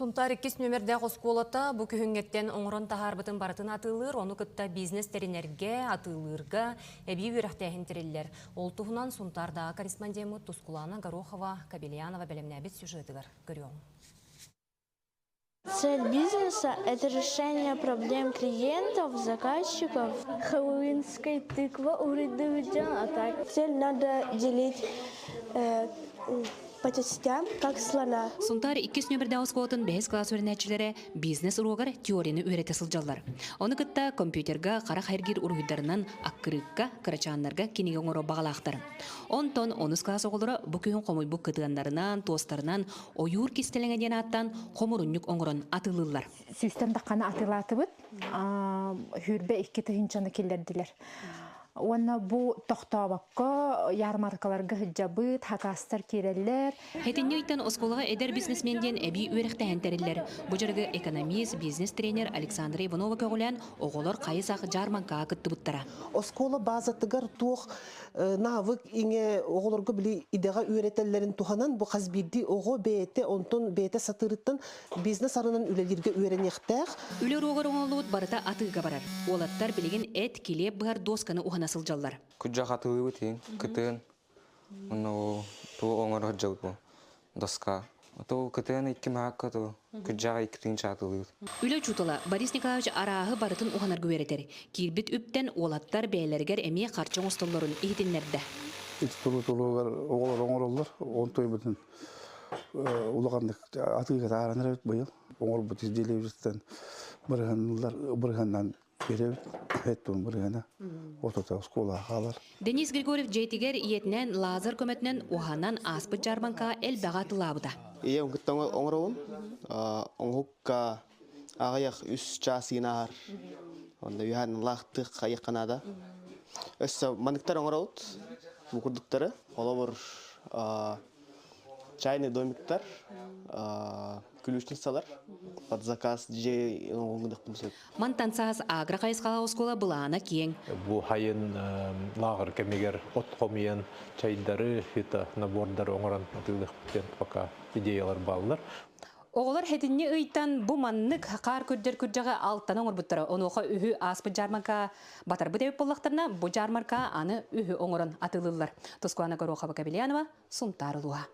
Сунтаар иккис нүөмэрдээх оскуолата бу күһүҥҥэттэн оҥорон таһаарбытын барытын атыылыыр, ону кытта бизнес тэринэргэ, атыылыырга эбии үөрэхтээһин тэриллэр. Ол туһунан Сунтаардааҕы корреспондеммыт Тускулаана Горохова Кобельянова бэлэмнээбит сюжетыгар көрүөҕүҥ. Цель бизнеса – это решение проблем клиентов, заказчиков. Хэллоуинской тыква уридывиден, а так. Цель надо делить э, по частям, как слона. Сунтаар иккис нөмірдээх оскуолатын бэһис кылаас үөрэнээччилэрэ бизнес уруогар теорияны үөрэтэ сылдьаллар. Ону кытта компьютерга хара хайыргиир уруһуйдарынан аккырыыкка, кырачааннарга кинигэ оҥоро баҕалаахтар. Онтон онус кылаас оҕолоро бу күһүн хомуйбут кытыаннарынан, туостарынан ойуур кистэлэҥэ диэн ааттаан хомурунньук оҥорон атыылыыллар. Сүүстэн тахханы атыылаатыбыт. Хүүрбэ икки тыһыынчаны киллэрдилэр. Уонна бу тохтообокко ярмаркаларга сылдьабыт, хакастар киирэллэр. Хэтинньи ыйтан оскуолаҕа эдэр бизнесмен диэн эбии үөрэхтэһэн тэриллэр. Бу дьарыгы экономист, бизнес-тренер Александра Иванова көҕүлээн оҕолор хайы-сах дьаармаҥкаҕа кыттыбыттара. Оскуола базатыгар туох навык иҥэ оҕолорго били идэҕэ үөрэтэллэрин туһанан бу хас биирдии оҕо бэйэтэ онтон бэйэтэ сатыырыттан бизнес арынан үлэлииргэ үөрэниэхтээх. Үлэ уруогар оҥоһуллубут барыта атыыга барар. Уолаттар билигин эт, килиэп быһар дуосканы уһана сылдьаллар. Күдьэх атыылыыбыт иһин, кытыан, уонна тугу оҥоро сылдьабыт бу доска. Ту кытыан икки маһакка ту күдьэҕэ икки тыынча атыылыыбыт. Үлэ учуутала Борис Николаевич арааһы барытын уһанарга үөрэтэр. Киирбит үптэн уолаттар бэйэлэригэр эмиэ харчы оҥостоллорун иһитиннэрдэ. Ити тулу-тулугар оҕолор оҥороллор. Онтуйбутун улаханнык атыыга тааран эрэбит быйыл. Оҥорбут изделиебититтэн бырыһаннылар бырыһаннан биэрэбит. Эттун бырыһана отута оскуолаҕа хаалар. Денис Григорьев дьиэтигэр ийэтинэн лазер көмөтүнэн уһанан ааспыт дьаарбаҥкаҕа элбэҕи атылаабыта. Ийэм кытта оҥоробун. Оҥоһукка аҕыйах үс чаас иин ааһар. Онно үһээн лаахтык хайыахха наада. Өссө маныктар оҥоробут. Бу курдуктары. Холобур, чайный домиктар, ключницалар под заказ дьиэ оҥоһуҥдахпын сөп. Мантан саас агро хайысхалаах оскуола былаана киэҥ. Бу хайын лааҕыр кэмигэр от хомуйан чайдары, фито набордары оҥорон атыылыахпыт диэн пока идеялар бааллар. Оҕолор хэтинньи ыйтан бу маннык хаар күрдьэр күрдьэҕи алтан оҥорбуттара. Онуоха үһү ааспыт дьаармаҥка батарбыт эбит буоллахтарына, бу дьаармарка аны үһү оҥорон атыылыыллар. Тускуана Горохова-Кобельянова, Сунтаар улууһа.